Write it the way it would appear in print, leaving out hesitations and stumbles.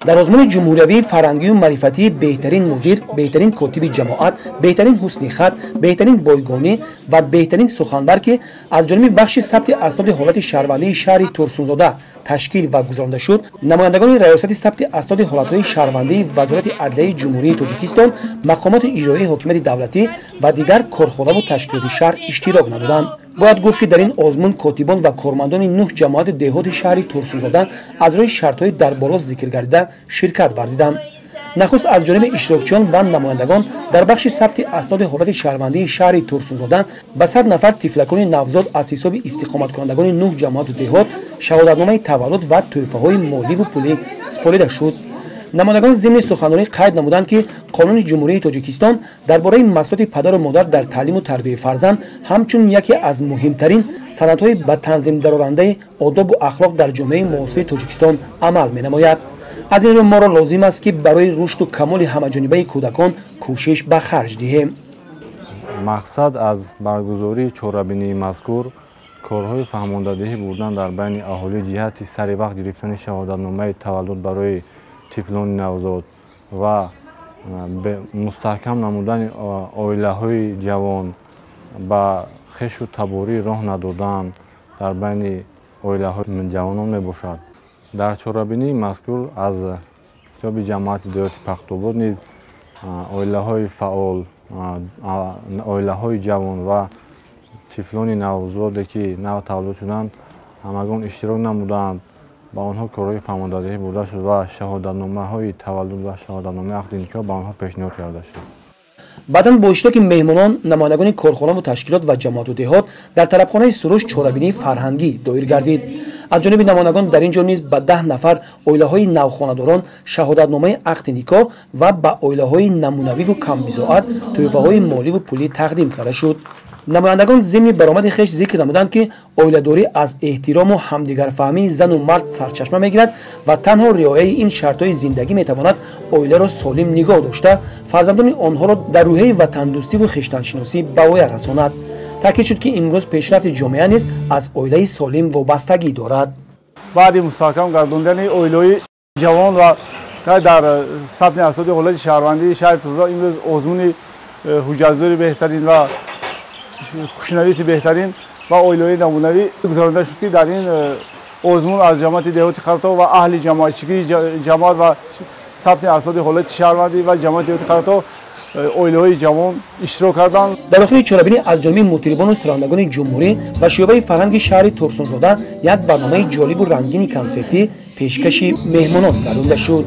Дар озмуни ҷумҳуриявии фарҳангию маърифатии беҳтарин мудир, беҳтарин котиби ҷамоат, беҳтарин ҳусни хат, беҳтарин бойгонӣ ва беҳтарин суханбар, ки аз ҷониби бахши сабти асноди ҳолати шаҳрвандии шаҳри Турсунзода ташкил ва гузаронда шуд, намояндагони раёсати сабти асноди ҳолатҳои шаҳрвандии Вазорати адлияи Ҷумҳурии Тоҷикистон, мақомоти иҷроии ҳокимияти давлатӣ ва дигар корхонаву ташкилоти шаҳр иштирок намуданд. Бояд гуфт, ки дар ин озмун котибон ва кормандони нӯҳ ҷамоати деҳоти шаҳри Турсунзода аз рӯи шартҳои дар боло зикр гардида ширкат варзиданд. Нахуст аз ҷониби иштирокчиён ва намояндагон дар бахши сабти асноди ҳолати шаҳрвандии шаҳри Турсунзода ба 100 нафар тифлакони навзод аз ҳисоби истиқоматкунандагони нӯҳ ҷамоату деҳот шаҳодатномаи таваллуд ва тӯҳфаҳои моливу пулӣ супорида шуд. Намояндагон зимни суханронӣ қайд намуданд, ки Қонуни Ҷумҳурии Тоҷикистон дар бораи масъулияти падару модар дар таълиму тарбияи фарзанд ҳамчун яке аз муҳимтарин санадҳои ба танзим дарорандаи одобу ахлоқ дар ҷомеаи муосири Тоҷикистон амал менамояд. Аз ин рӯ моро лозим аст, ки барои рушду камоли ҳамаҷонибаи кӯдакон кӯшиш ба харҷ диҳем. Мақсад аз баргузории чорабинии мазкур корҳои фаҳмондадиҳӣ бурдан дар байни аҳолӣ ҷиҳати сари вақт гирифтани шаҳодатномаи таваллуд барои тифлони навзод ва мустаҳкам намудани оилаҳои ҷавон, ба хешу таборӣ роҳ надодан дар байни оилаҳои ҷавонон мебошад. Дар чорабинии мазкур аз ҳисоби ҷамоати деҳоти Пахтобод низ оилаҳои фаъол, оилаҳои ҷавон ва тифлони навзоде, ки нав таваллуд шуданд, ҳамагон иштирок намуданд. Ба онҳо корҳои фаҳмондадиҳӣ бурда шуд ва шаҳодатномаҳои таваллуд ва шаҳодатномаи ақди никоҳ ба онҳо пешниҳод карда шуд. Баъдан бо иштироки меҳмонон, намояндагони корхонаву ташкилот ва ҷамоату деҳот дар тарабхонаи Суруш чорабинии фарҳангӣ доир гардид. Аз ҷониби намояндагон дар ин ҷо низ ба 10 нафар оилаҳои навхонадорон шаҳодатномаи ақди никоҳ ва ба оилаҳои намунавиву камбизоат тӯҳфаҳои моливу пулӣ тақдим карда шуд. Намояндагон зимни баромади хеш зикр намуданд, ки оиладорӣ аз эҳтирому ҳамдигарфаҳмии зану мард сарчашма мегирад ва танҳо риояи ин шартҳои зиндагӣ метавонад оиларо солим нигоҳ дошта, фарзандони онҳоро дар рӯҳияи ватандӯстиву хештаншиносӣ ба воя расонад. Таъкид шуд, ки имрӯз пешрафти ҷомеа низ аз оилаи солим вобастагӣ дорад. Баъди мустаҳкам гардондани оилаҳои ҷавон ва дар сабти асноди ҳолати шаҳрвандии шаҳри Турсунзода имрӯз озмуни ҳуҷҷатгузори беҳтарин ва хушнависи беҳтарин ва оилаҳои намунавӣ гузаронида шуд, ки дар ин озмун аз ҷамоати деҳоти Қаратоғ ва аҳли ҷамоатчигии ҷамоат ва сабти асноди ҳолати шаҳрвандӣ ва ҷамоати деҳоти Қаратоғ оилаҳои ҷавон иштирок карданд. Дар охири чорабинӣ аз ҷониби мутрибону сарояндагони ҷумҳурӣ ва шӯъбаи фарҳанги шаҳри Турсунзода як барномаи ҷолибу рангини консертӣ пешкаши меҳмонон гардонида шуд.